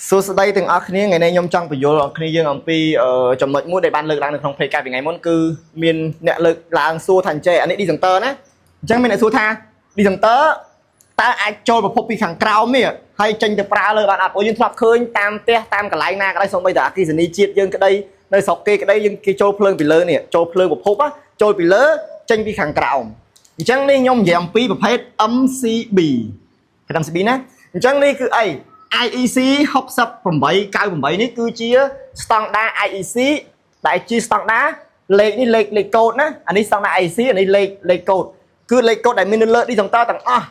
សួស្តីទាំងអស់គ្នា។ថ្ងៃនេះខ្ញុំចង់បញ្យល់ដល់គ្នាយើងអំពីចំណុចមួយដែលបានលើកឡើងនៅក្នុង page កាលពីថ្ងៃមុនគឺមានអ្នកលើកឡើងសួរថាអញ្ចេះអានេះ disjoncteur ណា។អញ្ចឹងមានអ្នកសួរថា disjoncteur តើអាចចូលប្រភពពីខាងក្រោមនេះហើយចេញទៅប្រើលើបានអត់?ព្រោះយើងធ្លាប់ឃើញតាមផ្ទះតាមកន្លែងណាក៏ដោយសូម្បីតែអគ្គិសនីជាតិយើងក្តីនៅស្រុកគេក្តីយើងគេចូលភ្លើងពីលើនេះចូលភ្លើងប្រភពណាចូលពីលើចេញពីខាងក្រោមអញ្ចឹងនេះខ្ញុំនិយាយអំពីប្រភេទ MCB ប្រភេទ MCB ណា។អញ្ចឹងនេះគឺអី IEC 6898នេះគឺជាស្តង់ដារ IEC ដែលជាស្តង់ដារលេខនេះលេខលេខកូដណាអានេះស្តង់ដារ IEC អានេះលេខលេខកូដគឺលេខកូដដែលមាននៅលើ disjoncteur ទាំងអស់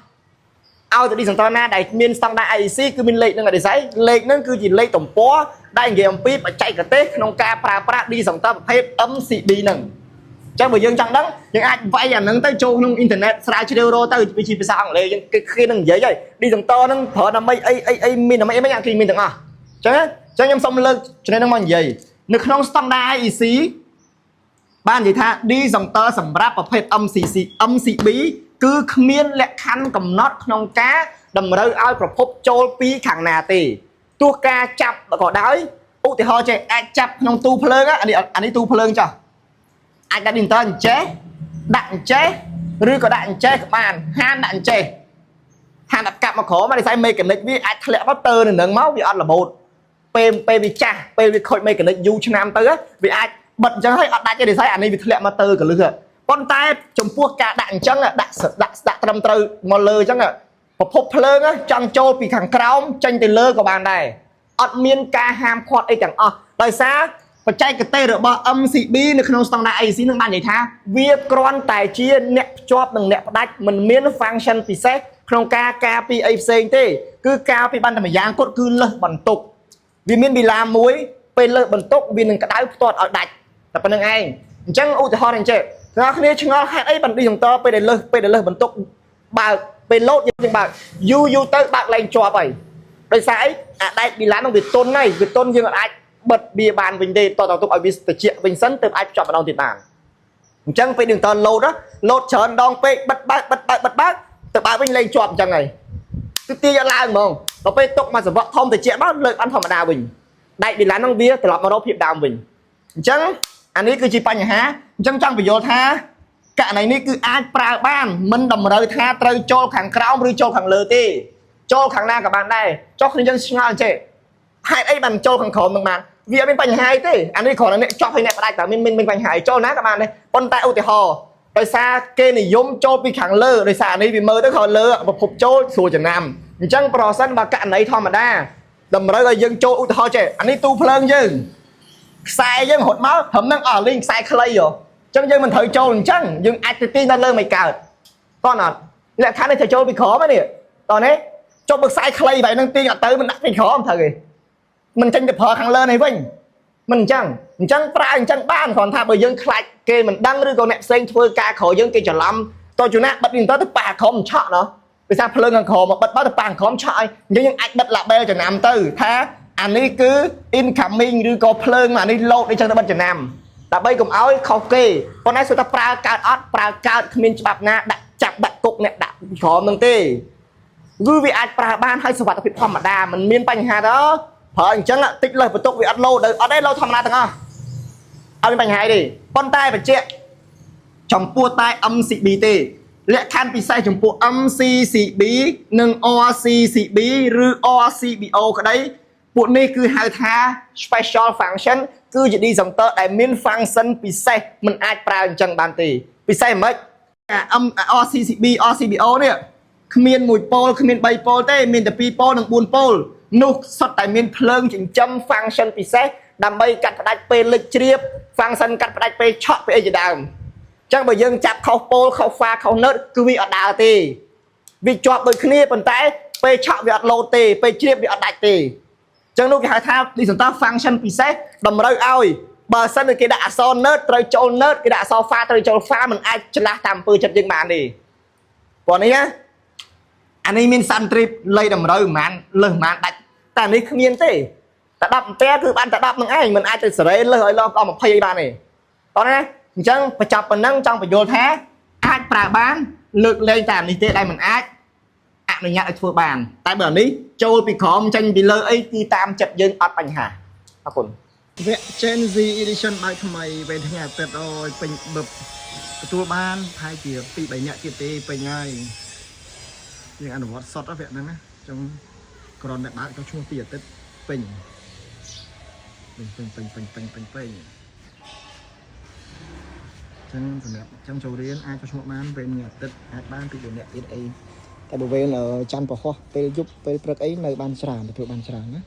ឲ្យទៅ disjoncteur ណាដែលមានស្តង់ដារ IEC គឺមានលេខនឹងអឌិស័យលេខហ្នឹងគឺជាលេខទំព័រដែលនិយាយអំពីបច្ចេកទេសក្នុងការប្រើប្រាស់ disjoncteur ប្រភេទ MCB ហ្នឹងចឹងបើយើងចង់ដឹងយើងអាចវាយអាហ្នឹងទៅចូលក្នុងអ៊ីនធឺណិតស្រាវជ្រាវរកទៅវាជាភាសាអង់គ្លេសយើងគេគេនឹងនិយាយហើយ disjoncteur ហ្នឹងប្រើដើម្បីអីអីអីមានដើម្បីអីមិនអាគេមានទាំងអស់ចឹងណាចឹងខ្ញុំសូមលើកចំណុចហ្នឹងមកនិយាយនៅក្នុងស្តង់ដារ IEC បាននិយាយថា disjoncteur សម្រាប់ប្រភេទ MCC MCB គឺគ្មានលក្ខខណ្ឌកំណត់ក្នុងការតម្រូវឲ្យប្រភពចូលពីខាងណាទេទោះការចាប់ក៏ដោយឧទាហរណ៍ចេះអាចចាប់ក្នុងទូភ្លើងអានេះអានេះទូភ្លើងចុះអាចដាក់ disjoncteur អញ្ចេះដាក់អញ្ចេះឬក៏ដាក់អញ្ចេះក៏បានហាមដាក់អញ្ចេះហាមដាក់កាប់មកក្រោមអានេះស្អី mechanic វាអាចធ្លាក់មកទៅនៅនឹងមកវាអត់របូតពេលពេលវាចាស់ពេលវាខូច mechanic យូរឆ្នាំទៅវាអាចបិទអញ្ចឹងហើយអត់ដាច់ទេដោយសារអានេះវាធ្លាក់មកទៅកលឹះប៉ុន្តែចំពោះការដាក់អញ្ចឹងដាក់ដាក់ដាក់ត្រឹមត្រូវមកលើអញ្ចឹងប្រភពភ្លើងចង់ចូលពីខាងក្រោមចេញទៅលើក៏បានដែរអត់មានការហាមឃាត់អីទាំងអស់ដោយសារបច្ចេកទេសរបស់ MCB នៅក្នុងស្តង់ដារ IEC នឹងបាននិយាយថាវាគ្រាន់តែជាអ្នកភ្ជាប់និងអ្នកផ្ដាច់មិនមាន function ពិសេសក្នុងការការពីអីផ្សេងទេគឺការពីបានតែម្យ៉ាងគាត់គឺលើសបន្ទុកវាមានវីឡាមួយពេលលើសបន្ទុកវានឹងក្តៅផ្ទាត់ឲ្យដាច់តែប៉ុណ្្នឹងឯងអញ្ចឹងឧទាហរណ៍អញ្ចឹងអ្នកគ្នាឆ្ងល់ហេតុអីបាន disjoncteur ពេលដែលលើសបន្ទុកបើកពេលលោតយើងបើកយូរយូរទៅបើកឡើងជាប់ហើយដោយសារអីអាដែកប៊ីឡានោះវាទន់ហើយវាទន់យើងអាចបិទវាបានវិញទេតតទុកឲ្យវាត្រជាក់វិញសិនទើបអាចភ្ជាប់ម្ដងទៀតបានអញ្ចឹងពេលនឹងតលោតលោតច្រើនដងពេកបិទបើកបិទបើកបិទបើកទៅបើកវិញលែងជាប់អញ្ចឹងហើយគឺទាញឲ្យឡើងហ្មងដល់ពេលទុកមកសង្វក់ធំត្រជាក់មកលើកបានធម្មតាវិញដែកប៊ីឡានហ្នឹងវាត្រឡប់មករកភាពដើមវិញអញ្ចឹងអានេះគឺជាបញ្ហាអញ្ចឹងចង់បញ្យល់ថាករណីនេះគឺអាចប្រើបានមិនតម្រូវថាត្រូវចូលខាងក្រោមឬចូលខាងលើទេចូលខាងណាក៏បានដែរចុះគ្នាយើងឆ្ងល់អញ្ចេះហេតុអីបានចូលខាងក្រោមនឹងបានវាអត់មានបញ្ហាអីទេអានេះគ្រាន់តែអ្នកចោះឲ្យអ្នកផ្ដាច់តើមានមានមានបញ្ហាអីចូលណាក៏បានដែរប៉ុន្តែឧទាហរណ៍ដោយសារគេនិយមចូលពីខាងលើដោយសារអានេះវាមើលទៅខាងលើប្រភពចូលស្រួលចំណាំអញ្ចឹងប្រសិនបើករណីធម្មតាតម្រូវឲ្យយើងចូលឧទាហរណ៍ចេះអានេះទូភ្លើងយើងខ្សែយើងរត់មកត្រឹមហ្នឹងអស់លីងខ្សែខ្លីហ៎អញ្ចឹងយើងមិនត្រូវចូលអញ្ចឹងយើងអាចទៅទាញដល់លើមិនកើតតោះអត់លក្ខខណ្ឌនេះត្រូវចូលពីក្រោមនេះតោះនេះចុះបើខ្សែខ្លីបែបហ្នឹងទាញអត់ទៅមិនដាក់ពីក្រោមត្រូវទេមិនចេញទៅប្រើខាងលើនេះវិញមិនអញ្ចឹងអញ្ចឹងប្រើអញ្ចឹងបានគ្រាន់ថាបើយើងខ្លាចគេមិនដឹងឬក៏អ្នកផ្សេងធ្វើការក្រោយយើងគេច្រឡំតជួនណាបិទនេះទៅទៅប៉ះក្រោមឆក់ណោះភាសាភ្លើងខាងក្រោមមកបិទបើទៅប៉ះខាងក្រោមឆក់ឲ្យអញ្ចឹងយើងអាចបិទ label ចំណាំទៅថាអានេះគឺ incoming ឬក៏ភ្លើងអានេះ load អីចឹងទៅបិទចំណាំដើម្បីកុំឲ្យខុសគេប៉ុន្តែសួរថាប្រើកើតអត់ប្រើកើតគ្មានច្បាប់ណាដាក់ចាប់ដាក់គុកអ្នកដាក់ក្រោមនឹងទេគឺវាអាចប្រើបានហើយសុវត្ថិភាពធម្មតាមិនមានបញ្ហាទេប្រើអញ្ចឹងតិចលើសបន្ទុកវាអត់លោតអត់ទេលោតធម្មតាទាំងអស់អត់មានបញ្ហាទេប៉ុន្តែបញ្ជាក់ចំពោះតែ MCB ទេលក្ខខណ្ឌពិសេសចំពោះ MCCB និង RCCB ឬ RCBO ក្តីពួកនេះគឺហៅថា special function គឺជា disjoncteur ដែលមាន function ពិសេសមិនអាចប្រើអញ្ចឹងបានទេពិសេសមិនអា M RCCB RCBO នេះគ្មាន1 pole គ្មាន3 pole ទេមានតែ2 pole និង4 pole នោះសុទ្ធតែមានភ្លើងចិញ្ចឹម function ពិសេសដើម្បីកាត់ផ្ដាច់ពេលលេចជ្រាប function កាត់ផ្ដាច់ពេលឆក់ពេលអីជាដើមអញ្ចឹងបើយើងចាប់ខុស pole ខុសហ្វាខុស neutre គឺវាអត់ដើរទេវាជាប់ដូចគ្នាប៉ុន្តែពេលឆក់វាអត់លោតទេពេលជ្រាបវាអត់ដាច់ទេអញ្ចឹងនោះគេហៅថា disjoncteur function ពិសេសតម្រូវឲ្យបើសិនជាគេដាក់អក្សរ neutre ត្រូវចូល neutre គេដាក់អក្សរហ្វាត្រូវចូលហ្វាមិនអាចឆ្លាស់តាមអំពើចិត្តយើងបានទេព្រោះនេះណាអានេះមានសាន់ទ្រីបលៃតម្រូវប្រហែលលើសប្រហែលដាច់តែនេះគ្មានទេតែ10អំពែគឺបានតែ10នឹងឯងមិនអាចទៅសេរីលើសឲ្យដល់20អីបានទេតោះណាអញ្ចឹងបញ្ចប់ប៉ុណ្ណឹងចង់បញ្យល់ថាអាចប្រើបានលើកលែងតែអានេះទេដែលមិនអាចអ នុញ្ញាតឲ្យធ្វើបានតែបើអានេះចូលពីក្រោមចេញពីលើអីគឺតាមចិត្តយើងអត់បញ្ហាអរគុណវគ្គ Gen Z Edition បើកថ្មីពេលថ្ងៃអាទិត្យអូយពេញបឹបទទួលបានប្រហែលជា2 3នាក់ទៀតទេពេញហើយយើងអនុវត្តសតវគ្គហ្នឹងណាចង់គ្រាន់តែបើកទៅឈ្មោះពីអាទិត្យពេញពេញពេញពេញពេញពេញពេញពេញចឹងសម្រាប់ចង់ចូលរៀនអាចចូលឈ្មោះបានពេលថ្ងៃអាទិត្យអាចបានពី4នាក់ទៀតអីតែបើពេលច័ន្ទពហុពេលយប់ពេលព្រឹកអីនៅបានច្រើនទទួលបានច្រើនណា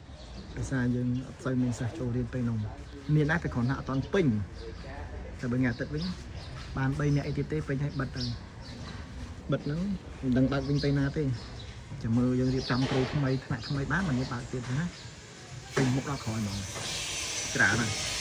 ដោយសារយើងអត់សូវមានសិស្សចូលរៀនពេលនោះមានដែរតែគ្រាន់តែអត់ទាន់ពេញតែបើថ្ងៃអាទិត្យវិញបាន3នាក់អីទៀតទេពេញហើយបិទទៅបិទហ្នឹងមិនដឹងបើកវិញទៅណាទេចាំមើលយើងរៀបចំគ្រូថ្មីថ្នាក់ថ្មីបានមិនយើងបើកទៀតទេណាពេញមុខដល់ក្រោយហ្មងច្រើនណាស់។